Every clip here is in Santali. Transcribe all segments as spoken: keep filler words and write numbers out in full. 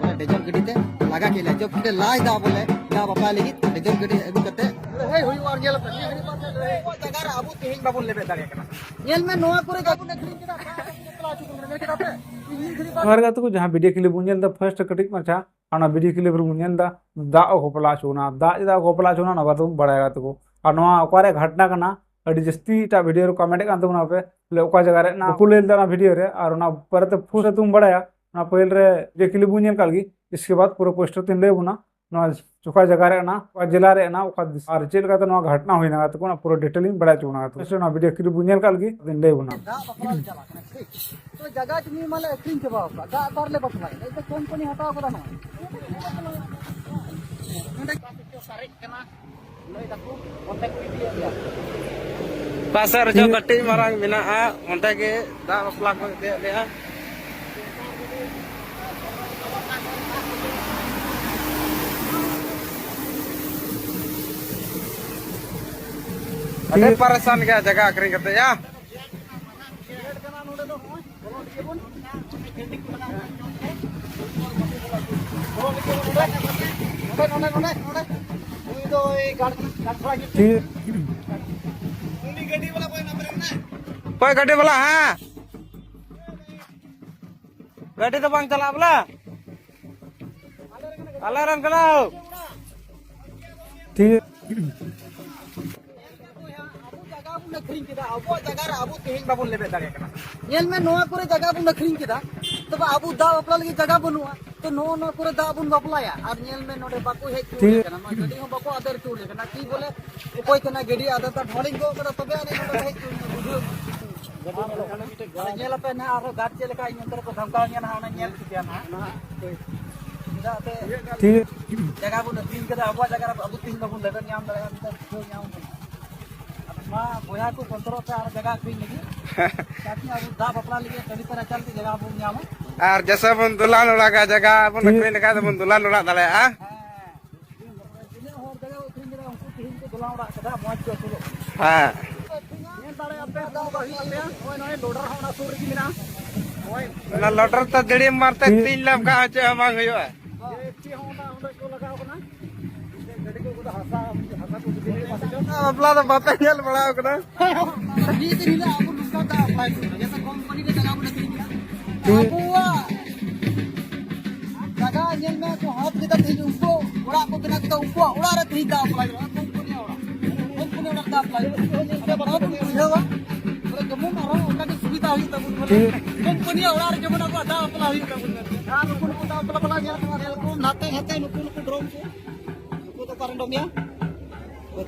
ᱵᱚᱞᱮ ᱰᱮᱡᱚᱨ ᱜᱟᱹᱰᱤ ᱛᱮ ᱞᱟᱜᱟ ᱠᱮᱫ ᱞᱮᱭᱟ, ᱡᱚᱵ ᱠᱤ ᱞᱟᱭ ᱫᱟ ᱵᱚᱞᱮ ᱱᱚᱣᱟ ᱵᱟᱯᱞᱟ ᱞᱟᱹᱜᱤᱫ ᱰᱮᱡᱚᱨ ᱜᱟᱹᱰᱤ ᱟᱹᱜᱩ ᱠᱟᱛᱮ ᱞᱟᱹᱲᱦᱟᱹᱭ ᱦᱩᱭᱩᱜᱼᱟ᱾ ᱟᱨ ᱧᱮᱞ ᱯᱮ, ᱱᱤᱭᱟᱹ ᱜᱷᱟᱹᱲᱤ ᱵᱟᱫ ᱞᱟᱹᱲᱦᱟᱹᱭ ᱟᱵᱚᱣᱟᱜ ᱡᱟᱭᱜᱟ ᱨᱮ ᱟᱵᱚ ᱛᱮᱦᱮᱧ ᱵᱟᱵᱚᱱ ᱞᱮᱵᱮᱫ ᱫᱟᱲᱮᱭᱟᱜ ᱠᱟᱱᱟ᱾ ᱧᱮᱞ ᱢᱮ, ᱱᱚᱣᱟ ᱠᱚᱨᱮ ᱡᱟᱭᱜᱟ ᱵᱚᱱ ᱟᱹᱠᱷᱨᱤᱧ ᱠᱮᱫᱟ, ᱵᱟᱯᱞᱟ ᱦᱚᱪᱚ ᱠᱚ ᱠᱟᱱᱟ᱾ ᱧᱮᱞ ᱠᱮᱫᱟ ᱯᱮ? ᱱᱤᱭᱟᱹ ᱜᱷᱟᱹᱲᱤ ᱵᱟᱫ ᱱᱚᱣᱟ ᱨᱮᱜᱮ ᱟᱹᱛᱩ ᱠᱚ ᱡᱟᱦᱟᱸ ᱵᱷᱤᱰᱤᱭᱳ ᱠᱞᱤᱯ ᱵᱚᱱ ᱧᱮᱞ ᱮᱫᱟ, ᱯᱷᱟᱨᱥᱴ ᱠᱟᱹᱴᱤᱡ ᱢᱟᱪᱷᱟ, ᱚᱱᱟ ᱵᱷᱤᱰᱤᱭᱳ ᱠᱞᱤᱯ ᱨᱮᱵᱚᱱ ᱧᱮᱞ ᱮᱫᱟ, ᱫᱟᱜ ᱠᱚ ᱵᱟᱯᱞᱟ ᱦᱚᱪᱚ ᱵᱚᱱᱟ, ᱫᱟᱜ ᱪᱮᱫᱟᱜ ᱠᱚ ᱵᱟᱯᱞᱟ ᱦᱚᱪᱚ ᱵᱚᱱᱟ, ᱚᱱᱟ ᱵᱟᱨᱮ ᱛᱮᱵᱚᱱ ᱵᱟᱲᱟᱭᱟ ᱜᱟᱛᱮ ᱠᱚ᱾ ᱟᱨ ᱱᱚᱣᱟ ᱚᱠᱟᱨᱮ ᱜᱷᱟᱴᱱᱟ ᱠᱟᱱᱟ, ᱟᱹᱰᱤ ᱡᱟᱹᱥᱛᱤ ᱮᱴᱟᱜ ᱵᱷᱤᱰᱤᱭᱳ ᱨᱮ ᱠᱚᱢᱮᱱᱴ ᱮᱫ ᱠᱟᱱ ᱛᱟᱵᱚᱱᱟ ᱯᱮ, ᱵᱚᱞᱮ ᱚᱠᱟ ᱡᱟᱭᱜᱟ ᱨᱮ ᱚᱱᱟ ᱵᱟᱠᱚ ᱞᱟᱹᱭ ᱞᱮᱫᱟ ᱚᱱᱟ ᱵᱷᱤᱰᱤᱭᱳ ᱨᱮ, ᱟᱨ ᱚᱱᱟ ᱵᱟᱨᱮᱛᱮ ᱯᱷᱩᱞ ᱨᱮ ᱛᱩᱢ ᱵᱟᱲᱟᱭᱟ, ᱚᱱᱟ ᱯᱟᱹᱦᱤᱞ ᱨᱮ ᱡᱮ ᱠᱞᱤᱯ ᱵᱚᱱ ᱧᱮᱞ ᱠᱟᱜ ᱞᱟᱹᱜᱤᱫ, ᱤᱥᱠᱮ ᱵᱟᱫ ᱯᱩᱨᱟᱹ ᱯᱩᱥᱴᱟᱹ ᱛᱤᱧ ᱞᱟᱹᱭ ᱟᱵᱚᱱᱟ, ᱱᱚᱣᱟ ᱚᱠᱟ ᱡᱟᱭᱜᱟ ᱨᱮ ᱠᱟᱱᱟ, ᱚᱠᱟ ᱡᱮᱞᱟ ᱨᱮ ᱠᱟᱱᱟ, ᱚᱠᱟ ᱫᱤᱥ-, ᱟᱨ ᱪᱮᱫ ᱞᱮᱠᱟᱛᱮ ᱱᱚᱣᱟ ᱜᱷᱟᱴᱱᱟ ᱦᱩᱭᱱᱟ, ᱜᱟᱛᱮ ᱠᱚ, ᱚᱱᱟ ᱯᱩᱨᱟᱹ ᱰᱤᱴᱮᱞ ᱤᱧ ᱵᱟᱲᱟᱭ ᱦᱚᱪᱚ ᱵᱚᱱᱟ, ᱜᱟᱛᱮ ᱠᱚ᱾ ᱥᱮ ᱚᱱᱟ ᱵᱷᱤᱰᱤᱭᱳ ᱠᱞᱤᱯ ᱵᱚᱱ ᱧᱮᱞ ᱠᱟᱜ ᱞᱟᱹᱜᱤᱫ, ᱟᱫᱚᱧ ᱞᱟᱹᱭ ᱟᱵᱚᱱᱟ᱾ ᱫᱟᱜ ᱵᱟᱯᱞᱟ ᱞᱮ ᱪᱟᱞᱟᱜ ᱠᱟᱱᱟ, ᱴᱷᱤᱠ᱾ ᱛᱚ, ᱡᱟᱭᱜᱟ ᱡᱩᱢᱤ ᱢᱟᱞᱮ ᱟᱹᱠᱷᱨᱤᱧ ᱪᱟᱵᱟ ᱟᱠᱟᱫ, ᱫᱟᱜ ᱚᱠᱟ ᱨᱮᱞᱮ ᱵᱟᱯᱞᱟᱭᱟ? ᱤᱧ ᱫᱚ ᱠᱚᱢᱯᱟᱱᱤ ᱦᱟᱛᱟᱣ ᱠᱟᱫᱟ ᱱᱚᱣᱟ᱾ ᱱᱚᱰᱮ ᱥᱟᱨᱮᱡ ᱠᱟᱱᱟ᱾ ᱞᱟᱹᱭ ᱫᱟᱠᱚ, ᱚᱱᱛᱮ ᱠᱚ ᱤᱫᱤᱭᱮᱫ ᱞᱮᱭᱟ᱾ ᱯᱟᱥᱮ ᱨᱮᱪᱚ ᱴᱷᱤᱠ᱾ ᱠᱟᱹᱴᱤᱡ ᱢᱟᱨᱟᱝ ᱢᱮᱱᱟᱜᱼᱟ, ᱚᱸᱰᱮ ᱜᱮ ᱫᱟᱜ ᱵᱟᱯᱞᱟ ᱠᱚ ᱤᱫᱤᱭᱮᱫ ᱞᱮᱭᱟ᱾ ᱟᱹᱰᱤ ᱴᱷᱤᱠ᱾ ᱯᱟᱨᱮᱥᱟᱱ ᱜᱮᱭᱟ ᱡᱟᱭᱜᱟ ᱟᱹᱠᱷᱨᱤᱧ ᱠᱟᱛᱮ, ᱭᱟ᱾ ᱱᱚᱰᱮ, ᱱᱚᱰᱮ, ᱱᱚᱰᱮ, ᱱᱚᱰᱮ᱾ ᱩᱱᱤ ᱫᱚ ᱳᱭ ᱜᱟᱲ, ᱜᱟᱲ ᱛᱷᱚᱲᱟ ᱜᱮ᱾ ᱴᱷᱤᱠ᱾ ᱩᱱᱤ ᱜᱟᱹᱰᱤ ᱵᱟᱞᱟ ᱵᱚᱭ ᱱᱟᱢᱵᱟᱨ ᱢᱮᱱᱟᱜᱼᱟ᱾ ᱚᱠᱚᱭ ᱜᱟᱹᱰᱤ ᱵᱟᱞᱟ? ᱦᱮᱸ᱾ ᱜᱟᱹᱰᱤ ᱫᱚ ᱵᱟᱝ ᱪᱟᱞᱟᱜᱼᱟ ᱵᱚᱞᱮ? ᱟᱞᱮ ᱨᱮᱱ ᱠᱟᱱᱟ᱾ ᱴᱷᱤᱠ᱾ ᱟᱵᱚ ᱡᱟᱭᱜᱟ ᱵᱚᱱ ᱟᱹᱠᱷᱨᱤᱧ ᱠᱮᱫᱟ, ᱟᱵᱚᱣᱟᱜ ᱡᱟᱭᱜᱟ ᱨᱮ ᱟᱵᱚ ᱛᱮᱦᱮᱧ ᱵᱟᱵᱚᱱ ᱞᱮᱵᱮᱫ ᱫᱟᱲᱮᱭᱟᱜ ᱠᱟᱱᱟ᱾ ᱧᱮᱞ ᱢᱮ, ᱱᱚᱣᱟ ᱠᱚᱨᱮ ᱡᱟᱭᱜᱟ ᱵᱚᱱ ᱟᱹᱠᱷᱨᱤᱧ ᱠᱮᱫᱟ, ᱛᱚᱵᱮ ᱟᱵᱚ ᱫᱟᱜ ᱵᱟᱯᱞᱟ ᱞᱟᱹᱜᱤᱫ ᱡᱟᱭᱜᱟ ᱵᱟᱹᱱᱩᱜᱼᱟ, ᱛᱚ ᱱᱚᱜᱼᱚ ᱱᱚᱣᱟ ᱠᱚᱨᱮ ᱫᱟᱜ ᱵᱚᱱ ᱵᱟᱯᱞᱟᱭᱟ᱾ ᱟᱨ ᱧᱮᱞ ᱢᱮ, ᱱᱚᱰᱮ ᱵᱟᱠᱚ ᱦᱮᱡ ᱦᱚᱪᱚ ᱴᱷᱤᱠ᱾ ᱞᱮ ᱠᱟᱱᱟ, ᱱᱚᱣᱟ ᱜᱟᱹᱰᱤ ᱦᱚᱸ ᱵᱟᱠᱚ ᱟᱫᱮᱨ ᱦᱚᱪᱚ ᱞᱮ ᱠᱟᱱᱟ᱾ ᱠᱤ ᱵᱚᱞᱮ ᱚᱠᱚᱭ ᱠᱟᱱᱟ ᱜᱟᱹᱰᱤ ᱟᱫᱮᱨ ᱫᱟ, ᱰᱷᱚᱲᱤᱧ ᱜᱚᱜ ᱠᱟᱫᱟ, ᱛᱚᱵᱮ ᱟᱹᱱᱤᱡ ᱱᱚᱰᱮ ᱦᱮᱡ ᱦᱚᱪᱚ ᱞᱮ ᱠᱟᱱᱟ, ᱵᱩᱡᱷᱟᱹᱣ᱾ ᱟᱨ ᱧᱮᱞ ᱟᱯᱮ ᱱᱟᱦᱟᱜ ᱟᱨᱦᱚᱸ ᱜᱟᱨᱰ ᱪᱮᱫ ᱞᱮᱠᱟ ᱤᱧ ᱚᱱᱛᱮ ᱨᱮᱠᱚ ᱫᱷᱟᱢᱠᱟᱣ ᱤᱧᱟ ᱱᱟᱦᱟᱜ, ᱚᱱᱟ ᱧᱮᱞ ᱴᱷᱤᱠ ᱜᱮᱭᱟ ᱱᱟᱦᱟᱜ᱾ ᱪᱮᱫᱟᱜ ᱥᱮ ᱴᱷᱤᱠ᱾ ᱡᱟᱭᱜᱟ ᱵᱚᱱ ᱟᱹᱠᱷᱨᱤᱧ ᱠᱟᱫᱟ, ᱟᱵᱚᱣᱟᱜ ᱡᱟᱭᱜᱟ ᱨᱮ ᱟᱵᱚ ᱛᱮᱦᱮᱧ ᱵᱟᱵᱚᱱ ᱞᱮᱵᱮᱫ ᱧᱟᱢ ᱫᱟᱲᱮᱭᱟᱜᱼᱟ, ᱢᱤᱫᱴᱟᱝ ᱵᱩᱡᱷᱟᱹᱣ ᱧᱟᱢ ᱠᱟᱱᱟ᱾ ᱟᱫᱚ ᱢᱟ ᱵᱚᱭᱦᱟ ᱠᱚ ᱵᱚᱛᱚᱨᱚᱜ ᱯᱮ ᱟᱨ ᱡᱟᱭᱜᱟ ᱟᱹᱠᱷᱨᱤᱧ ᱞᱟᱹᱜᱤᱫ᱾ ᱛᱟᱠᱤ ᱟᱵᱚ ᱫᱟᱜ ᱵᱟᱯᱞᱟ ᱞᱟᱹᱜᱤᱫ ᱴᱟᱺᱰᱤ ᱯᱟᱨᱟ ᱪᱟᱞ ᱛᱮ ᱡᱟᱭᱜᱟ ᱵᱚᱱ ᱧᱟᱢᱟ᱾ ᱟᱨ ᱡᱮᱥᱮ ᱵᱚᱱ ᱫᱩᱞᱟᱱ ᱚᱲᱟᱜᱟ, ᱡᱟᱭᱜᱟ ᱵᱚᱱ ᱴᱷᱤᱠ᱾ ᱟᱹᱠᱷᱨᱤᱧ ᱞᱮᱠᱷᱟᱱ ᱫᱚᱵᱚᱱ ᱫᱩᱞᱟᱱ ᱚᱲᱟᱜ ᱫᱟᱲᱮᱭᱟᱜᱼᱟ᱾ ᱦᱮᱸ᱾ ᱛᱤᱱᱟᱹᱜ ᱦᱚᱲ ᱡᱟᱭᱜᱟ ᱠᱚ ᱟᱹᱠᱷᱨᱤᱧ ᱠᱮᱫᱟ, ᱩᱱᱠᱩ ᱛᱮᱦᱮᱧ ᱠᱚ ᱫᱚᱞᱟᱱ ᱚᱲᱟᱜ ᱠᱮᱫᱟ, ᱢᱚᱡᱽ ᱠᱚ ᱟᱹᱥᱩᱞᱚᱜ ᱠᱟᱱᱟ᱾ ᱦᱮᱸ᱾ ᱧᱮᱞ ᱫᱟᱲᱮᱭᱟᱜ ᱯᱮ, ᱫᱟᱜ ᱵᱟᱹᱱᱩᱜ ᱛᱟᱯᱮᱭᱟ᱾ ᱱᱚᱜᱼᱚᱭ, ᱱᱚᱜᱼᱚᱭ ᱞᱳᱰᱟᱨ ᱦᱚᱸ ᱚᱱᱟ ᱥᱩᱨ ᱨᱮᱜᱮ ᱢᱮᱱᱟᱜᱼᱟ᱾ ᱚᱱᱟ ᱞᱚᱴᱚᱨ ᱛᱮ ᱫᱟᱹᱲᱤᱢ ᱢᱟᱨᱛᱮ ᱛᱤᱧ ᱞᱮᱢ ᱠᱷᱟᱱ ᱪᱮᱫ ᱦᱚᱸ ᱵᱟᱝ ᱦᱩᱭᱩᱜᱼᱟ᱾ ᱪᱮᱫ ᱦᱚᱸ ᱚᱱᱟ ᱚᱸᱰᱮ ᱠᱚ ᱞᱟᱜᱟᱣ ᱠᱟᱱᱟ᱾ ᱜᱟᱹᱰᱤ ᱠᱚ ᱦᱟᱥᱟ, ᱦᱟᱥᱟ ᱠᱚ ᱵᱟᱯᱞᱟ ᱫᱚ ᱵᱟᱯᱮ ᱧᱮᱞ ᱵᱟᱲᱟ ᱟᱠᱟᱫᱟ? ᱢᱤᱫ ᱫᱤᱱ ᱦᱤᱞᱳᱜ ᱟᱵᱚ ᱞᱳᱠᱟᱞ ᱫᱟᱜ ᱟᱯᱞᱟᱭ ᱠᱚ, ᱡᱮᱥᱮ ᱠᱳᱢᱯᱟᱱᱤ ᱨᱮ ᱡᱟᱭᱜᱟ ᱵᱚᱱ ᱟᱹᱠᱷᱨᱤᱧ ᱠᱮᱫᱟ᱾ ᱟᱵᱚᱣᱟᱜ ᱡᱟᱭᱜᱟ ᱧᱮᱞ ᱢᱮ, ᱠᱚ ᱦᱟᱛ ᱠᱮᱫᱟ, ᱛᱮᱦᱮᱧ ᱩᱱᱠᱩ ᱚᱲᱟᱜ ᱠᱚ ᱵᱮᱱᱟᱣ ᱠᱮᱫᱟ, ᱩᱱᱠᱩᱣᱟᱜ ᱚᱲᱟᱜ ᱨᱮ ᱛᱮᱦᱮᱧ ᱫᱟᱜ ᱟᱯᱞᱟᱭ ᱠᱟᱱᱟ, ᱠᱳᱢᱯᱟᱱᱤᱭᱟᱜ ᱚᱲᱟᱜ᱾ ᱠᱳᱢᱯᱟᱱᱤ ᱚᱲᱟᱜ ᱫᱟᱜ ᱟᱯᱞᱟᱭ ᱠᱟᱱᱟ᱾ ᱟᱫᱚ ᱵᱟᱵᱚᱱ ᱵᱩᱡᱷᱟᱹᱣᱟ, ᱵᱚᱞᱮ ᱡᱮᱢᱚᱱ ᱟᱨᱦᱚᱸ ᱚᱱᱠᱟ ᱜᱮ ᱥᱩᱵᱤᱫᱷᱟ ᱦᱩᱭᱩᱜ ᱛᱟᱵᱚᱱ, ᱵᱚᱞᱮ ᱴᱷᱤᱠ᱾ ᱠᱳᱢᱯᱟᱱᱤᱭᱟᱜ ᱚᱲᱟᱜ ᱨᱮ ᱡᱮᱢᱚᱱ ᱟᱵᱚᱣᱟᱜ ᱫᱟᱜ ᱵᱟᱯᱞᱟ ᱦᱩᱭᱩᱜ ᱛᱟᱵᱚᱱ᱾ ᱟᱨ ᱱᱩᱠᱩ, ᱱᱩᱠᱩ ᱫᱟᱜ ᱵᱟᱯᱞᱟ, ᱵᱟᱯᱞᱟ ᱧᱮᱞ ᱠᱚᱢᱟ, ᱧᱮᱞ ᱠᱚᱢ, ᱱᱟᱛᱮ ᱦᱟᱛᱮ ᱱᱩᱠᱩ, ᱱᱩᱠᱩ ᱰᱨᱚᱢ ᱠᱚ, ᱱᱩᱠᱩ ᱫᱚ ᱚᱠᱟ ᱨᱮᱱ ᱰᱚᱢᱤᱭᱟ?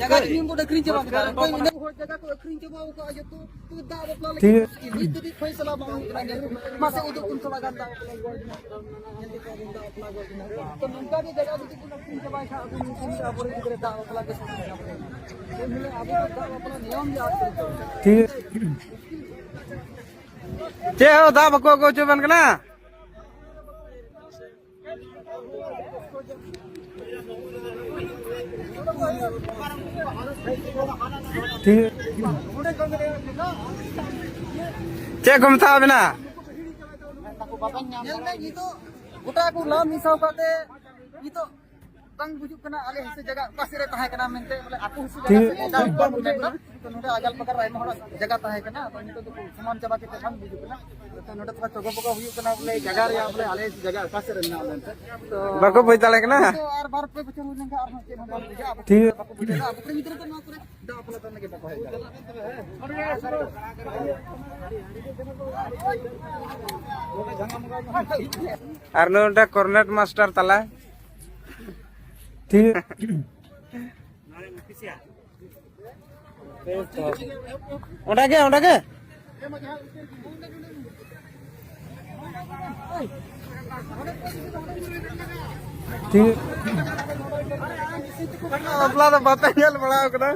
ᱡᱟᱭᱜᱟ ᱡᱩᱢᱤ ᱵᱚᱱ ᱟᱹᱠᱷᱨᱤᱧ ᱪᱟᱵᱟ ᱠᱮᱫᱟ᱾ ᱚᱠᱚᱭ ᱢᱮᱱᱟ? ᱦᱚᱲ ᱡᱟᱭᱜᱟ ᱠᱚ ᱟᱹᱠᱷᱨᱤᱧ ᱪᱟᱵᱟ ᱟᱠᱟᱫᱼᱟ ᱡᱚᱛᱚ᱾ ᱛᱚ ᱫᱟᱜ ᱵᱟᱯᱞᱟ ᱞᱟᱹᱜᱤᱫ ᱴᱷᱤᱠ᱾ ᱱᱤᱛ ᱫᱷᱟᱹᱵᱤᱡ ᱯᱷᱚᱭᱥᱟᱞᱟ ᱵᱟᱝ ᱦᱩᱭ ᱠᱟᱱᱟ᱾ ᱧᱮᱞ ᱢᱟᱥᱮ ᱩᱫᱩᱜ ᱠᱚᱢ ᱛᱷᱚᱲᱟ ᱜᱟᱱ ᱫᱟᱜ ᱵᱟᱯᱞᱟ ᱜᱚᱲ ᱢᱮᱱᱟᱜᱼᱟ᱾ ᱧᱮᱞ ᱠᱮᱫ ᱠᱚᱣᱟ ᱵᱚᱱ ᱫᱟᱜ ᱵᱟᱯᱞᱟ ᱜᱚᱲ ᱢᱮᱱᱟᱜᱼᱟ᱾ ᱛᱚ ᱱᱚᱝᱠᱟ ᱜᱮ ᱡᱟᱭᱜᱟ ᱡᱩᱫᱤ ᱵᱚᱱ ᱟᱹᱠᱷᱨᱤᱧ ᱪᱟᱵᱟᱭ ᱠᱷᱟᱱ ᱟᱵᱚ ᱧᱩᱛᱩᱢ ᱛᱮ ᱟᱵᱚᱨᱮᱱ ᱜᱤᱫᱽᱨᱟᱹ ᱫᱟᱜ ᱵᱟᱯᱞᱟ ᱜᱮ ᱥᱮ ᱵᱟᱝ ᱜᱟᱱᱚᱜ ᱠᱟᱱᱟ᱾ ᱛᱮᱦᱮᱧ ᱦᱤᱞᱳᱜ ᱟᱵᱚ ᱫᱚ ᱫᱟᱜ ᱵᱟᱯᱞᱟ ᱱᱤᱭᱚᱢ ᱜᱮ ᱟᱫ ᱩᱛᱟᱹᱨ ᱠᱟᱱᱟ᱾ ᱴᱷᱤᱠ᱾ ᱪᱮᱫ ᱦᱚᱸ ᱫᱟᱜ ᱵᱟᱠᱚ ᱟᱹᱜᱩ ᱦᱚᱪᱚ ᱟᱵᱮᱱ ᱠᱟᱱᱟ? ᱴᱷᱤᱠ᱾ ᱪᱮᱫ ᱠᱚ ᱢᱮᱛᱟᱣ ᱵᱮᱱᱟ? ᱧᱮᱞ ᱢᱮ, ᱱᱤᱛᱚᱜ ᱜᱚᱴᱟ ᱠᱚ ᱞᱟ ᱢᱮᱥᱟᱣ ᱠᱟᱛᱮ ᱱᱤᱛᱚᱜ ᱵᱟᱝ ᱵᱩᱡᱩᱜ ᱠᱟᱱᱟ ᱟᱞᱮ ᱦᱤᱥᱟᱹ ᱡᱟᱭᱜᱟ ᱚᱠᱟ ᱥᱮᱫ ᱨᱮ ᱛᱟᱦᱮᱸ ᱠᱟᱱᱟ ᱢᱮᱱᱛᱮ, ᱵᱚᱞᱮ ᱟᱠᱚ ᱦᱤᱥᱟᱹ ᱡᱟᱭᱜᱟ ᱴᱷᱤᱠ᱾ ᱥᱮ ᱮᱴᱟᱜ ᱦᱚᱲ ᱠᱚ ᱢᱮᱱ ᱮᱫᱟ᱾ ᱛᱚ ᱱᱚᱰᱮ ᱟᱡᱟᱞ ᱵᱟᱡᱟᱨ ᱨᱮ ᱟᱭᱢᱟ ᱦᱚᱲᱟᱜ ᱡᱟᱭᱜᱟ ᱛᱟᱦᱮᱸ ᱠᱟᱱᱟ, ᱟᱫᱚ ᱱᱤᱛᱚᱜ ᱫᱚᱠᱚ ᱥᱚᱢᱟᱱ ᱪᱟᱵᱟ ᱠᱮᱫ ᱛᱮ ᱵᱟᱝ ᱵᱩᱡᱩᱜ ᱠᱟᱱᱟ᱾ ᱛᱚ ᱱᱚᱰᱮ ᱛᱷᱚᱲᱟ ᱪᱚᱜᱚ ᱵᱚᱜᱚ ᱦᱩᱭᱩᱜ ᱠᱟᱱᱟ ᱵᱚᱞᱮ ᱡᱟᱭᱜᱟ ᱨᱮᱭᱟᱜ ᱵᱚᱞᱮ ᱟᱞᱮ ᱡᱟᱭᱜᱟ ᱚᱠᱟ ᱥᱮᱫ ᱨᱮ ᱢᱮᱱᱟᱜᱼᱟ ᱢᱮᱱᱛᱮ᱾ ᱛᱚ ᱵᱟᱠᱚ ᱵᱩᱡᱽ ᱫᱟᱲᱮᱭᱟᱜ ᱠᱟᱱᱟ᱾ ᱛᱚ ᱟᱨ ᱵᱟᱨ ᱯᱮ ᱵᱚᱪᱷᱚᱨ ᱦᱩᱭ ᱞᱮᱱᱠᱷᱟᱱ ᱟᱨᱦᱚᱸ ᱪᱮᱫ ᱦᱚᱸ ᱵᱟᱝ ᱵᱩᱡᱷᱟᱹᱜᱼᱟ᱾ ᱟᱵᱚ ᱴᱷᱤᱠ᱾ ᱠᱚ ᱵᱟᱠᱚ ᱵᱩᱡᱷᱟᱹᱣ ᱮᱫᱟ, ᱟᱵᱚ ᱠᱚᱨᱮᱱ ᱜᱤᱫᱽᱨᱟᱹ ᱫᱚ ᱱᱚᱣᱟ ᱠᱚᱨᱮ ᱫᱟᱜ ᱵᱟᱯᱞᱟ ᱫᱚ ᱞᱟᱹᱜᱤᱫ ᱵᱟᱠᱚ ᱦᱮᱡ ᱫᱟᱲᱮᱭᱟᱜᱼᱟ᱾ ᱟᱨ ᱱᱚᱰᱮ ᱠᱚᱨᱱᱮᱴ ᱢᱟᱥᱴᱟᱨ ᱛᱟᱞᱮ᱾ ᱴᱷᱤᱠ᱾ ᱚᱸᱰᱮ ᱜᱮ, ᱚᱸᱰᱮ ᱜᱮ᱾ ᱴᱷᱤᱠ᱾ ᱵᱟᱯᱞᱟ ᱫᱚ ᱵᱟᱯᱮ ᱧᱮᱞ ᱵᱟᱲᱟ ᱟᱠᱟᱫᱟ?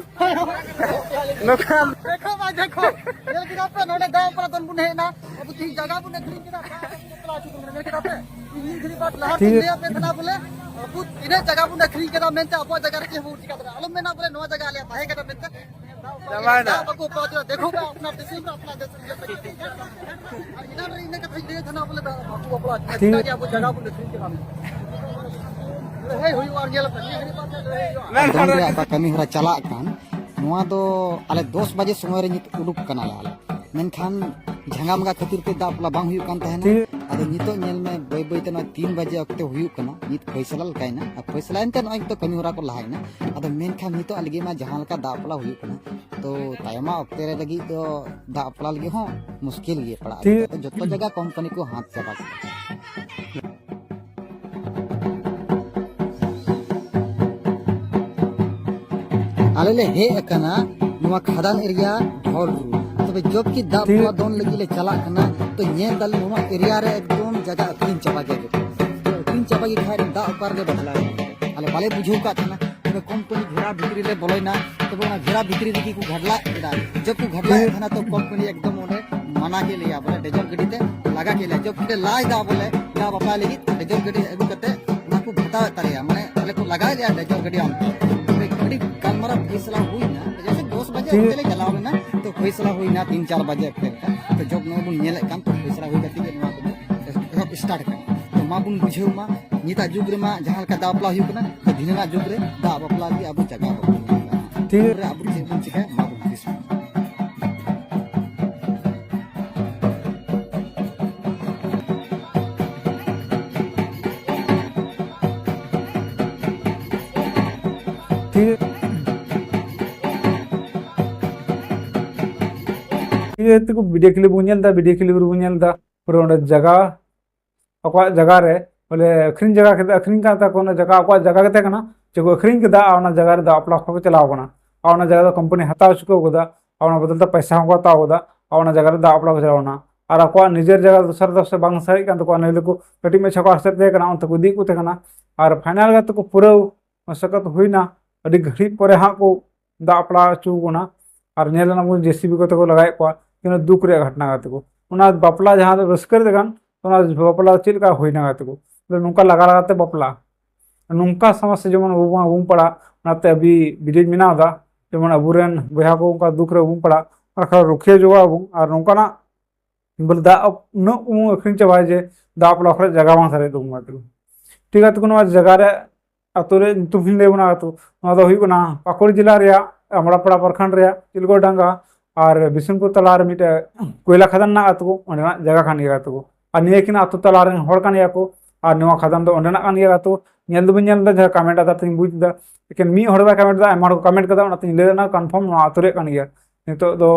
ᱱᱚᱝᱠᱟᱱ ᱫᱮᱠᱷᱚ ᱵᱟ, ᱫᱮᱠᱷᱚ᱾ ᱧᱮᱞ ᱠᱮᱫᱟ ᱯᱮ, ᱱᱚᱰᱮ ᱫᱟᱜ ᱵᱟᱯᱞᱟ ᱫᱚᱱ ᱵᱚᱱ ᱦᱮᱡ ᱮᱱᱟ᱾ ᱟᱵᱚ ᱛᱮᱦᱮᱧ ᱡᱟᱭᱜᱟ ᱵᱚᱱ ᱟᱹᱠᱷᱨᱤᱧ ᱠᱮᱫᱟ, ᱫᱟᱜ ᱵᱟᱯᱞᱟ ᱦᱚᱪᱚ ᱠᱟᱱᱟ᱾ ᱧᱮᱞ ᱠᱮᱫᱟ ᱯᱮ? ᱢᱤᱫ ᱜᱷᱟᱹᱲᱤ ᱵᱟᱫ ᱞᱟᱦᱟ ᱴᱷᱤᱠ᱾ ᱞᱟᱹᱭᱟᱫ ᱯᱮ ᱛᱟᱦᱮᱱᱟ ᱵᱚᱞᱮ, ᱟᱵᱚ ᱛᱤᱱᱟᱹᱜ ᱡᱟᱭᱜᱟ ᱵᱚᱱ ᱟᱹᱠᱷᱨᱤᱧ ᱠᱮᱫᱟ ᱢᱮᱱᱛᱮ ᱟᱵᱚᱣᱟᱜ ᱡᱟᱭᱜᱟ ᱨᱮ ᱪᱮᱫ ᱦᱚᱸ ᱵᱟᱵᱚᱱ ᱪᱤᱠᱟ ᱫᱟᱲᱮᱭᱟᱜᱼᱟ᱾ ᱟᱞᱚᱢ ᱢᱮᱱᱟ ᱵᱚᱞᱮ ᱱᱚᱣᱟ ᱡᱟᱭᱜᱟ ᱟᱞᱮᱭᱟᱜ ᱛᱟᱦᱮᱸ ᱠᱟᱱᱟ ᱢᱮᱱᱛᱮ᱾ ᱪᱟᱵᱟᱭᱮᱱᱟ᱾ ᱫᱟᱜ ᱵᱟᱠᱚ ᱯᱟᱣᱟ ᱫᱟᱲᱮᱭᱟᱜᱼᱟ᱾ ᱫᱮᱠᱷᱚ ᱵᱟ ᱟᱯᱱᱟ ᱫᱤᱥᱚᱢ ᱨᱮ ᱟᱯᱱᱟ ᱫᱮᱥ ᱨᱮ ᱟᱨ ᱮᱱᱟᱱ ᱨᱮ ᱤᱱᱟᱹ ᱠᱟᱛᱷᱟᱧ ᱞᱟᱹᱭᱮᱫ ᱛᱟᱦᱮᱱᱟ ᱵᱚᱞᱮ ᱫᱟᱜ ᱵᱟᱠᱚ ᱵᱟᱯᱞᱟ ᱴᱷᱤᱠ᱾ ᱪᱮᱫᱟᱜ ᱡᱮ ᱟᱵᱚ ᱡᱟᱭᱜᱟ ᱵᱚᱱ ᱟᱹᱠᱷᱨᱤᱧ ᱠᱮᱫᱟ ᱢᱮᱱᱛᱮ᱾ ᱞᱟᱹᱲᱦᱟᱹᱭ ᱦᱩᱭᱩᱜᱼᱟ, ᱧᱮᱞ ᱯᱮ, ᱱᱤᱭᱟᱹ ᱜᱷᱟᱹᱲᱤᱡ ᱵᱟᱫ ᱞᱟᱹᱲᱦᱟᱹᱭ ᱦᱩᱭᱩᱜᱼᱟ᱾ ᱢᱮᱱᱠᱷᱟᱱ ᱟᱠᱷᱨᱤᱧ ᱨᱮᱭᱟᱜ ᱚᱠᱟ ᱠᱟᱹᱢᱤ ᱦᱚᱨᱟ ᱪᱟᱞᱟᱜ ᱠᱟᱱ, ᱱᱚᱣᱟ ᱫᱚ ᱟᱞᱮ ᱫᱚᱥ ᱵᱟᱡᱮ ᱥᱚᱢᱚᱭ ᱨᱮ ᱱᱤᱛ ᱩᱰᱩᱠ ᱠᱟᱱᱟᱞᱮ ᱟᱞᱮ᱾ ᱢᱮᱱᱠᱷᱟᱱ ᱡᱷᱟᱸᱜᱟ ᱢᱟᱸᱜᱟ ᱠᱷᱟᱹᱛᱤᱨ ᱛᱮ ᱫᱟᱜ ᱵᱟᱯᱞᱟ ᱵᱟᱝ ᱦᱩᱭᱩᱜ ᱠᱟᱱ ᱛᱟᱦᱮᱱᱟ᱾ ᱴᱷᱤᱠ᱾ ᱟᱫᱚ ᱱᱤᱛᱚᱜ ᱧᱮᱞ ᱢᱮ, ᱵᱟᱹᱭ ᱵᱟᱹᱭ ᱛᱮ ᱱᱚᱜᱼᱚᱭ ᱛᱤᱱ ᱵᱟᱡᱮ ᱚᱠᱛᱮ ᱦᱩᱭᱩᱜ ᱠᱟᱱᱟ, ᱱᱤᱛ ᱯᱷᱚᱭᱥᱟᱞᱟ ᱞᱮᱠᱟᱭᱮᱱᱟ᱾ ᱟᱨ ᱯᱷᱚᱭᱥᱟᱞᱟ ᱮᱱᱛᱮ ᱱᱚᱜᱼᱚᱭ ᱱᱤᱛᱚᱜ ᱠᱟᱹᱢᱤ ᱦᱚᱨᱟ ᱠᱚ ᱞᱟᱦᱟᱭᱮᱱᱟ᱾ ᱟᱫᱚ ᱢᱮᱱᱠᱷᱟᱱ ᱱᱤᱛᱚᱜ ᱞᱟᱹᱜᱤᱫ ᱢᱟ ᱡᱟᱦᱟᱸ ᱞᱮᱠᱟ ᱫᱟᱜ ᱵᱟᱯᱞᱟ ᱦᱩᱭᱩᱜ ᱠᱟᱱᱟ, ᱛᱚ ᱛᱟᱭᱚᱢᱟᱜ ᱚᱠᱛᱮ ᱨᱮ ᱞᱟᱹᱜᱤᱫ ᱫᱚ ᱫᱟᱜ ᱵᱟᱯᱞᱟ ᱞᱟᱹᱜᱤᱫ ᱦᱚᱸ ᱢᱩᱥᱠᱤᱞ ᱜᱮ ᱯᱟᱲᱟᱜᱼᱟ᱾ ᱴᱷᱤᱠ᱾ ᱟᱫᱚ ᱡᱚᱛᱚ ᱡᱟᱭᱜᱟ ᱠᱳᱢᱯᱟᱱᱤ ᱠᱚ ᱦᱟᱛ ᱪᱟᱵᱟ ᱠᱮᱫᱟ᱾ ᱟᱞᱮ ᱞᱮ ᱦᱮᱡ ᱟᱠᱟᱱᱟ ᱱᱚᱣᱟ ᱠᱷᱟᱫᱟᱱ ᱮᱨᱤᱭᱟ ᱰᱷᱚᱞ ᱨᱩ᱾ ᱛᱚᱵᱮ ᱡᱚᱵ ᱠᱤ ᱫᱟᱜ ᱴᱷᱤᱠ᱾ ᱯᱩᱣᱟ ᱫᱚᱱ ᱞᱟᱹᱜᱤᱫ ᱞᱮ ᱪᱟᱞᱟᱜ ᱠᱟᱱᱟ, ᱛᱚ ᱧᱮᱞ ᱫᱟᱞᱮ ᱱᱚᱣᱟ ᱮᱨᱤᱭᱟ ᱨᱮ ᱮᱠᱫᱚᱢ ᱡᱟᱭᱜᱟ ᱟᱹᱠᱷᱨᱤᱧ ᱪᱟᱵᱟ ᱠᱮᱫ ᱜᱮᱠᱚ᱾ ᱛᱚ ᱟᱹᱠᱷᱨᱤᱧ ᱪᱟᱵᱟ ᱜᱮ ᱠᱷᱟᱡ ᱫᱟᱜ ᱚᱠᱟ ᱨᱮᱞᱮ ᱵᱟᱯᱞᱟᱭᱟ? ᱟᱞᱮ ᱵᱟᱞᱮ ᱵᱩᱡᱷᱟᱹᱣ ᱠᱟᱜ ᱛᱟᱦᱮᱱᱟ᱾ ᱛᱚᱵᱮ ᱠᱳᱢᱯᱟᱱᱤ ᱜᱷᱮᱨᱟ ᱵᱷᱤᱛᱨᱤ ᱞᱮ ᱵᱚᱞᱚᱭᱮᱱᱟ, ᱛᱚᱵᱮ ᱚᱱᱟ ᱜᱷᱮᱨᱟ ᱵᱷᱤᱛᱨᱤ ᱨᱮᱜᱮ ᱠᱚ ᱜᱷᱟᱰᱞᱟᱜ ᱠᱮᱫᱟ᱾ ᱡᱚᱵ ᱠᱚ ᱜᱷᱟᱰᱞᱟᱜ ᱮᱫ ᱛᱟᱦᱮᱱᱟ, ᱛᱚ ᱠᱳᱢᱯᱟᱱᱤ ᱮᱠᱫᱚᱢ ᱚᱸᱰᱮ ᱢᱟᱱᱟ ᱠᱮᱫ ᱞᱮᱭᱟ, ᱵᱚᱞᱮ ᱰᱮᱡᱚᱨ ᱜᱟᱹᱰᱤ ᱛᱮ ᱞᱟᱜᱟ ᱠᱮᱫ ᱞᱮᱭᱟ᱾ ᱡᱚᱵ ᱠᱚᱞᱮ ᱞᱟᱭ ᱫᱟ ᱵᱚᱞᱮ ᱫᱟᱜ ᱵᱟᱯᱞᱟ ᱞᱟᱹᱜᱤᱫ ᱰᱮᱡᱚᱨ ᱜᱟᱹᱰᱤ ᱟᱹᱜᱩ ᱠᱟᱛᱮ ᱚᱱᱟ ᱠᱚ ᱵᱷᱟᱛᱟᱣᱮᱫ ᱛᱟᱞᱮᱭᱟ, ᱢᱟᱱᱮ ᱟᱞᱮ ᱠᱚ ᱞᱟᱜᱟᱭᱮᱫ ᱞᱮᱭᱟ ᱰᱮᱡᱚᱨ ᱜᱟᱹᱰᱤ ᱟᱢ᱾ ᱛᱚᱵᱮ ᱟᱹᱰᱤ ᱜᱟᱞᱢᱟᱨᱟᱣ ᱯᱷᱮᱥᱞᱟ ᱦᱩᱭᱱᱟ, ᱡᱮᱥᱮ ᱫᱚᱥ ᱵᱟᱡᱮ ᱴᱷᱤᱠ᱾ ᱚᱱᱛᱮ ᱞᱮ ᱪᱟᱞᱟᱣ ᱞᱮᱱᱟ, ᱛᱚ ᱯᱷᱮᱥᱞᱟ ᱦᱩᱭᱱᱟ ᱛᱤᱱ ᱪᱟᱨ ᱵᱟᱡᱮ ᱚᱠᱛᱮ ᱞᱮᱠᱟ᱾ ᱛᱚ ᱡᱚᱵ ᱱᱚᱜᱼᱚᱭ ᱵᱚᱱ ᱧᱮᱞᱮᱫ ᱠᱟᱱ, ᱛᱚ ᱯᱷᱮᱥᱞᱟ ᱦᱩᱭ ᱠᱟᱛᱮ ᱜᱮ ᱱᱚᱣᱟ ᱠᱚᱫᱚ ᱮᱦᱚᱵ ᱥᱴᱟᱨᱴ ᱠᱟᱱᱟ᱾ ᱛᱚ ᱢᱟ ᱵᱚᱱ ᱵᱩᱡᱷᱟᱹᱣ ᱢᱟ, ᱱᱤᱛᱟᱜ ᱡᱩᱜᱽ ᱨᱮᱢᱟ ᱡᱟᱦᱟᱸ ᱞᱮᱠᱟ ᱫᱟᱜ ᱵᱟᱯᱞᱟ ᱦᱩᱭᱩᱜ ᱠᱟᱱᱟ, ᱛᱚ ᱫᱷᱤᱱᱟᱹᱱᱟᱜ ᱡᱩᱜᱽ ᱨᱮ ᱫᱟᱜ ᱵᱟᱯᱞᱟ ᱜᱮ ᱟᱵᱚ ᱡᱟᱭᱜᱟ ᱵᱟᱵᱚᱱ ᱧᱟᱢ ᱮᱫᱟ᱾ ᱴᱷᱤᱠ᱾ ᱩᱱᱨᱮ ᱟᱵᱚ ᱪᱮᱫ ᱵᱚᱱ ᱪᱤᱠᱟᱹᱭᱟ, ᱢᱟ ᱵᱚᱱ ᱦᱩᱫᱤᱥ ᱢᱟ᱾ ᱴᱷᱤᱠ᱾ ᱴᱷᱤᱠ ᱟᱪᱷᱮ, ᱛᱟᱠᱚ ᱵᱷᱤᱰᱤᱭᱳ ᱠᱞᱤᱯ ᱵᱚᱱ ᱧᱮᱞ ᱮᱫᱟ, ᱵᱷᱤᱰᱤᱭᱳ ᱠᱞᱤᱯ ᱨᱮᱵᱚᱱ ᱧᱮᱞ ᱮᱫᱟ ᱯᱩᱨᱟᱹ ᱚᱸᱰᱮ ᱡᱟᱭᱜᱟ, ᱟᱠᱚᱣᱟᱜ ᱡᱟᱭᱜᱟ ᱨᱮ ᱵᱚᱞᱮ ᱟᱹᱠᱷᱨᱤᱧ ᱡᱟᱭᱜᱟ ᱠᱮᱫᱟ, ᱟᱹᱠᱷᱨᱤᱧ ᱠᱟᱱ ᱛᱟᱠᱚ ᱚᱱᱟ ᱡᱟᱭᱜᱟ, ᱟᱠᱚᱣᱟᱜ ᱡᱟᱭᱜᱟ ᱜᱮ ᱛᱟᱦᱮᱸ ᱠᱟᱱᱟ, ᱪᱮᱫ ᱠᱚ ᱟᱹᱠᱷᱨᱤᱧ ᱠᱮᱫᱟ ᱟᱨ ᱚᱱᱟ ᱡᱟᱭᱜᱟ ᱨᱮ ᱫᱟᱜ ᱵᱟᱯᱞᱟ ᱠᱚ ᱪᱟᱞᱟᱣ ᱠᱟᱱᱟ᱾ ᱟᱨ ᱚᱱᱟ ᱡᱟᱭᱜᱟ ᱫᱚ ᱠᱳᱢᱯᱟᱱᱤ ᱦᱟᱛᱟᱣ ᱦᱚᱪᱚ ᱠᱟᱣ ᱠᱟᱫᱟ, ᱟᱨ ᱚᱱᱟ ᱵᱚᱫᱚᱞ ᱛᱮ ᱯᱚᱭᱥᱟ ᱦᱚᱸᱠᱚ ᱦᱟᱛᱟᱣ ᱠᱟᱫᱟ, ᱟᱨ ᱚᱱᱟ ᱡᱟᱭᱜᱟ ᱨᱮ ᱫᱟᱜ ᱵᱟᱯᱞᱟ ᱠᱚ ᱪᱟᱞᱟᱣ ᱠᱟᱱᱟ᱾ ᱟᱨ ᱟᱠᱚᱣᱟᱜ ᱱᱤᱡᱮᱨ ᱡᱟᱭᱜᱟ ᱫᱚᱥᱟᱨ ᱫᱚᱥ ᱵᱟᱝ ᱥᱟᱨᱮᱡ ᱠᱟᱱ ᱛᱟᱠᱚᱣᱟ, ᱱᱤᱭᱟᱹ ᱫᱚᱠᱚ ᱠᱟᱹᱴᱤᱡ ᱢᱟᱪᱷᱟ ᱠᱚ ᱟᱥᱮᱫ ᱛᱟᱦᱮᱸ ᱠᱟᱱᱟ, ᱚᱱᱛᱮ ᱠᱚ ᱤᱫᱤᱭᱮᱫ ᱠᱚ ᱛᱟᱦᱮᱸ ᱠᱟᱱᱟ᱾ ᱟᱨ ᱯᱷᱟᱭᱱᱟᱞ ᱨᱮ ᱛᱟᱠᱚ ᱯᱩᱨᱟᱹᱣ ᱢᱚᱥᱚᱠᱚᱛ ᱦᱩᱭᱱᱟ, ᱟᱹᱰᱤ ᱜᱷᱟᱹᱲᱤᱡ ᱯᱚᱨᱮ ᱦᱟᱸᱜ ᱠᱚ ᱫᱟᱜ ᱵᱟᱯᱞᱟ ᱦᱚᱪᱚ ᱠᱟᱱᱟ᱾ ᱟᱨ ᱧᱮᱞ ᱞᱮᱱᱟ ᱵᱚᱱ ᱡᱮ ᱥᱤ ᱵᱤ ᱠᱚᱛᱮ ᱠᱚ ᱞᱟᱜᱟᱭᱮᱫ ᱠᱚᱣᱟ, ᱛᱤᱱᱟᱹᱜ ᱫᱩᱠ ᱨᱮᱭᱟᱜ ᱜᱷᱚᱴᱚᱱᱟ ᱠᱟᱱ ᱛᱟᱠᱚ᱾ ᱚᱱᱟ ᱵᱟᱯᱞᱟ ᱡᱟᱦᱟᱸ ᱫᱚ ᱨᱟᱹᱥᱠᱟᱹ ᱨᱮ ᱛᱟᱦᱮᱸ ᱠᱟᱱ, ᱚᱱᱟ ᱵᱟᱯᱞᱟ ᱪᱮᱫ ᱞᱮᱠᱟ ᱦᱩᱭᱱᱟ ᱜᱟᱛᱮ ᱠᱚ? ᱵᱚᱞᱮ ᱱᱚᱝᱠᱟ ᱞᱟᱜᱟ ᱞᱟᱜᱟᱛᱮ ᱵᱟᱯᱞᱟ, ᱱᱚᱝᱠᱟ ᱥᱚᱢᱚᱥᱥᱟ ᱡᱮᱢᱚᱱ ᱟᱵᱚ ᱵᱟᱝ ᱵᱚᱱ ᱯᱟᱲᱟᱜ, ᱚᱱᱟᱛᱮ ᱟᱹᱵᱤ ᱵᱷᱤᱰᱤᱭᱳᱧ ᱵᱮᱱᱟᱣ ᱮᱫᱟ, ᱡᱮᱢᱚᱱ ᱟᱵᱚᱨᱮᱱ ᱵᱚᱭᱦᱟ ᱠᱚ ᱚᱱᱠᱟ ᱫᱩᱠ ᱨᱮ ᱵᱟᱵᱚᱱ ᱯᱟᱲᱟᱜ, ᱚᱱᱟ ᱠᱷᱟᱱ ᱨᱩᱠᱷᱤᱭᱟᱹ ᱡᱚᱜᱟᱣ ᱟᱵᱚᱱ᱾ ᱟᱨ ᱱᱚᱝᱠᱟᱱᱟᱜ ᱵᱚᱞᱮ ᱫᱟᱜ ᱩᱱᱟᱹᱜ ᱵᱚᱱ ᱟᱹᱠᱷᱨᱤᱧ ᱪᱟᱵᱟᱭᱟ ᱡᱮ ᱫᱟᱜ ᱵᱟᱯᱞᱟ ᱠᱚᱨᱮ ᱡᱟᱭᱜᱟ ᱵᱟᱝ ᱥᱟᱨᱮᱡ ᱛᱟᱵᱚᱱ ᱜᱟᱛᱮ ᱠᱚ᱾ ᱴᱷᱤᱠ ᱜᱮᱭᱟ ᱜᱟᱛᱮ ᱠᱚ, ᱱᱚᱣᱟ ᱡᱟᱭᱜᱟ ᱨᱮ ᱟᱹᱛᱩ ᱨᱮ ᱧᱩᱛᱩᱢ ᱦᱚᱧ ᱞᱟᱹᱭ ᱟᱵᱚᱱᱟ ᱜᱟᱛᱮ ᱠᱚ᱾ ᱱᱚᱣᱟ ᱫᱚ ᱦᱩᱭᱩᱜ ᱠᱟᱱᱟ ᱯᱟᱹᱠᱩᱲ ᱡᱮᱞᱟ ᱨᱮᱭᱟᱜ ᱟᱢᱲᱟᱯᱟᱲᱟ ᱯᱨᱚᱠᱷᱚᱸᱰ ᱨᱮᱭᱟᱜ ᱪᱤᱞᱜᱚᱲ ᱰᱟᱸᱜᱟ ᱟᱨ ᱵᱤᱥᱱᱩᱯᱩᱨ ᱛᱟᱞᱟ ᱨᱮ ᱢᱤᱫᱴᱮᱡ ᱠᱚᱭᱞᱟ ᱠᱷᱟᱫᱟᱱ ᱢᱮᱱᱟᱜᱼᱟ ᱜᱟᱛᱮ ᱠᱚ, ᱚᱸᱰᱮᱱᱟᱜ ᱡᱟᱭᱜᱟ ᱠᱟᱱ ᱜᱮᱭᱟ ᱜᱟᱛᱮ ᱠᱚ᱾ ᱟᱨ ᱱᱤᱭᱟᱹ ᱠᱤᱱ ᱟᱹᱛᱩ ᱛᱟᱞᱟ ᱨᱮᱱ ᱦᱚᱲ ᱠᱟᱱ ᱜᱮᱭᱟ ᱠᱚ, ᱟᱨ ᱱᱚᱣᱟ ᱠᱷᱟᱫᱟᱱ ᱫᱚ ᱚᱸᱰᱮᱱᱟᱜ ᱠᱟᱱ ᱜᱮᱭᱟ ᱜᱟᱛᱮ ᱠᱚ᱾ ᱧᱮᱞ ᱫᱚᱵᱚᱱ ᱧᱮᱞ ᱮᱫᱟ ᱡᱟᱦᱟᱸ ᱠᱚᱢᱮᱱᱴ ᱟᱫᱟ ᱛᱤᱧ ᱵᱩᱡᱽ ᱮᱫᱟ, ᱞᱮᱠᱤᱱ ᱢᱤᱫ ᱦᱚᱲ ᱵᱟᱭ ᱠᱚᱢᱮᱱᱴ ᱮᱫᱟ, ᱟᱭᱢᱟ ᱦᱚᱲ ᱠᱚ ᱠᱚᱢᱮᱱᱴ ᱠᱟᱫᱟ, ᱚᱱᱟᱛᱤᱧ ᱞᱟᱹᱭ ᱫᱟ ᱠᱚᱱᱯᱷᱟᱨᱢ ᱱᱚᱣᱟ ᱟᱹᱛᱩ ᱨᱮᱭᱟᱜ ᱠᱟᱱ ᱜᱮᱭᱟ᱾ ᱱᱤᱛᱚᱜ ᱫᱚ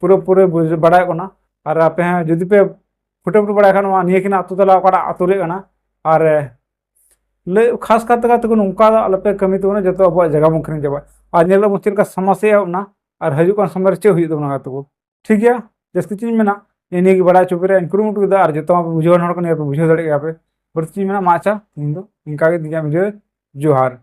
ᱯᱩᱨᱟᱹ ᱯᱩᱨᱟᱹ ᱵᱩᱡᱽ-, ᱵᱟᱲᱟᱭᱚᱜ ᱠᱟᱱᱟ᱾ ᱟᱨ ᱟᱯᱮ ᱦᱚᱸ ᱡᱩᱫᱤ ᱯᱮ ᱯᱷᱩᱴᱟᱹ ᱯᱷᱩᱴᱟᱹ ᱵᱟᱲᱟᱭ ᱠᱷᱟᱱ, ᱱᱚᱣᱟ ᱱᱤᱭᱟᱹ ᱠᱤᱱ ᱟᱹᱛᱩ ᱛᱟᱞᱟ ᱚᱠᱟᱴᱟᱜ ᱟᱹᱛᱩ ᱨᱮᱭᱟᱜ ᱠᱟᱱᱟ, ᱟᱨ ᱞᱟᱹᱭ ᱠᱷᱟᱥ ᱠᱟᱨ ᱛᱮ ᱜᱟᱛᱮ ᱠᱚ ᱱᱚᱝᱠᱟ ᱫᱚ ᱟᱞᱚᱯᱮ ᱠᱟᱹᱢᱤ ᱛᱟᱵᱚᱱᱟ, ᱡᱚᱛᱚ ᱟᱵᱚᱣᱟᱜ ᱡᱟᱭᱜᱟ ᱵᱚᱱ ᱟᱹᱠᱷᱨᱤᱧ ᱪᱟᱵᱟᱭᱟ᱾ ᱟᱨ ᱧᱮᱞ ᱟᱵᱚᱱ ᱪᱮᱫ ᱞᱮᱠᱟ ᱥᱚᱢᱚᱥᱥᱟ ᱦᱩᱭᱩᱜ ᱠᱟᱱᱟ, ᱟᱨ ᱦᱤᱡᱩᱜ ᱠᱟᱱ ᱥᱚᱢᱚᱭ ᱨᱮ ᱪᱮᱫ ᱦᱩᱭᱩᱜ ᱛᱟᱵᱚᱱᱟ ᱜᱟᱛᱮ ᱠᱚ᱾ ᱴᱷᱤᱠ ᱜᱮᱭᱟ, ᱡᱟᱹᱥᱛᱤ ᱪᱮᱫ ᱤᱧ ᱢᱮᱱᱟ, ᱱᱤᱭᱟᱹ ᱱᱤᱭᱟᱹ ᱜᱮ ᱵᱟᱲᱟᱭ ᱦᱚᱪᱚ ᱯᱮ ᱨᱮᱭᱟᱜ ᱤᱧ ᱠᱩᱨᱩᱢᱩᱴᱩ ᱠᱮᱫᱟ, ᱟᱨ ᱡᱚᱛᱚ ᱢᱟᱯᱮ ᱵᱩᱡᱷᱟᱹᱣᱟᱱ ᱦᱚᱲ ᱠᱟᱱ ᱜᱮᱭᱟ ᱯᱮ, ᱵᱩᱡᱷᱟᱹᱣ ᱫᱟᱲᱮᱭᱟᱜ ᱜᱮᱭᱟ ᱯᱮ᱾ ᱵᱟᱹᱲᱛᱤ ᱪᱮᱫ ᱤᱧ ᱢᱮᱱᱟ, ᱢᱟ ᱟᱪᱪᱷᱟ, ᱛᱮᱦᱮᱧ ᱫᱚ ᱤᱱᱠᱟ ᱜᱮ ᱫᱤᱱ ᱵᱩᱡᱷᱟᱹᱣ, ᱡᱚᱦᱟᱨ᱾